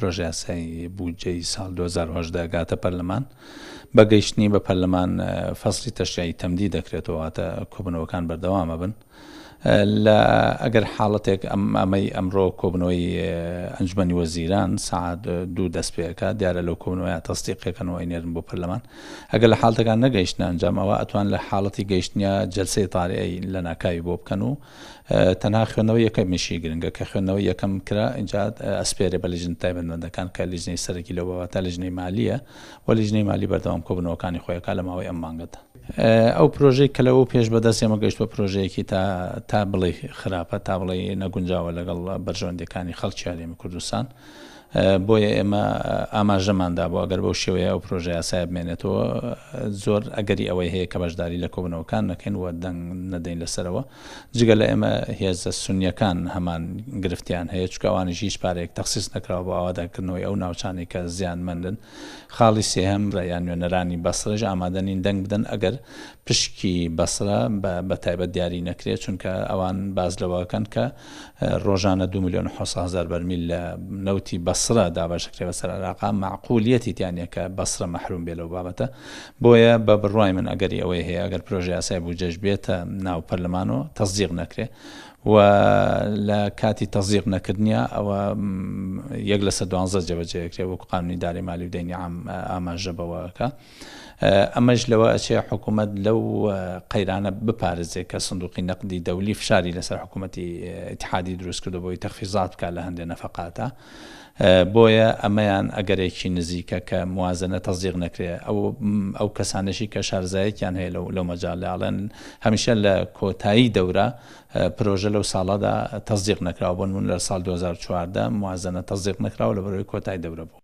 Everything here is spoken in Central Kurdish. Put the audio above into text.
پرۆژەیاسای بودجەی ساڵ 2018 گاتە پەرلەمان. بە گەیشتنی بە پەرلەمان فەسڵی تەشریعی تەمدید دەکرێتەوە واتە کۆبوونەوەکان بەردەوام ئەبن. لە ئەگەر حاڵەتێک ئەم ئەمەی ئەمڕۆ کۆبوونەوەی ئەنجومەنی وەزیران سەعات دوو دەست پێ ئەکات دیارە لەو کۆبوونەوەیە تەسدیقەکەن و ئەینێرن بۆ پەرلەمان ئەگەر لە حاڵەتەکان نەگەیشتنە ئەنجام ئەوە ئەتوان لە حاڵەتی گەیشتنیا جەلسەی تاریعی لە ناکاوی بۆ بکەن و تەنها خوێندنەوەی یەکەمیشی گرنگە کە خوێندنەوەی یەکەم کرا ئینجا ئەسپێرێ بە لیژنە تایبەتمەندەکان کە لیژنەی سەرەکی لەو بابەتە لیژنەی مالیە و لیژنەی مالی بەردەوام کۆبوونەوەکانی خۆی ئەکا لە ماوەی ئەم مانگەدا. ئەو پرۆژەی کە لەوە پێش بەدەست ئێمە گەیشتووە پرۆژەیەکی تا تا بڵێی خراپە تا بڵێی نەگونجاوە لەگەڵ بەرژەوەندیەکانی خەڵکی هەرێمی کوردستان بۆیە ئێمە ئاماژەمان دابوو ئەگەر بەو شێوەیە ئەو پرۆژە یاسایە بمێنێتەوە زۆر ئەگەری ئەوەی هەیە کە بەشداری لە کۆبوونەوەکان نەکەین و دەنگ نەدەین لەسەرەوە جگە لە ئێمە هێزە سونیەکان هەمان گرفتیان هەیە چونکە ئەوانیش هیچ پارەیەک تەخسیس نەکراوە بۆ ئاوادانکردنەوەی ئەو ناوچانەی کە زیانمەندن خاڵی سێهەم، یان نوێنەرانی بەسرەش ئامادە نین دەنگ بدەن ئەگەر پشکی بەسرە بە تایبەت دیاری نەکرێت، چونکە ئەوان باس لەوە ئەکەن کە ڕۆژانە دوو ملیۆن و 700 هەزار بەرمیل لە نەوتی بەسرە دابەش ئەکرێت بەسەر عێراقا، مەعقولیەتی تیا نیە کە بەسرە مەحروم بێ لەو بابەتە. بۆیە بە بڕوای من ئەگەری ئەوەی هەیە ئەگەر پرۆژە یاسای بودجەش بێتە ناو پەرلەمان و تەسدیق نەکرێ و لە کاتی تەزیق نەکردنیا ئەوە یەک لەسەر دوانزە جێبەجێ ئەکرێ وەکو قانونی دارای مالی و دەینی عام ئاماژە بەوە ئەکا ئەمەش لەوە ئەچێ حکوومەت لەو قەیرانە بپارێزێ کە سندوقی نەقدی دەولی فشاری لەسەر حکوومەتی ئیتحادی دروست کردو بۆی تەخفیزات بکات لە هەندێ نەفەقاتە بۆیە ئەمەیان ئەگەرێکی نزیکە کە موازنە تەزیق نەکرێ ئەو ئەو کەسانەشی کە شارزایەکیان هەیە لەو لەو مەجالە ئەڵێن هەمیشە لە کۆتایی دەورە پرۆژە لەو ساڵەدا تەزیق نەکراوە بۆ نمونە لە ساڵ 2014 موازنە تەزیق نەکراوە لەبەرئەوەی کۆتای دەورە بوو.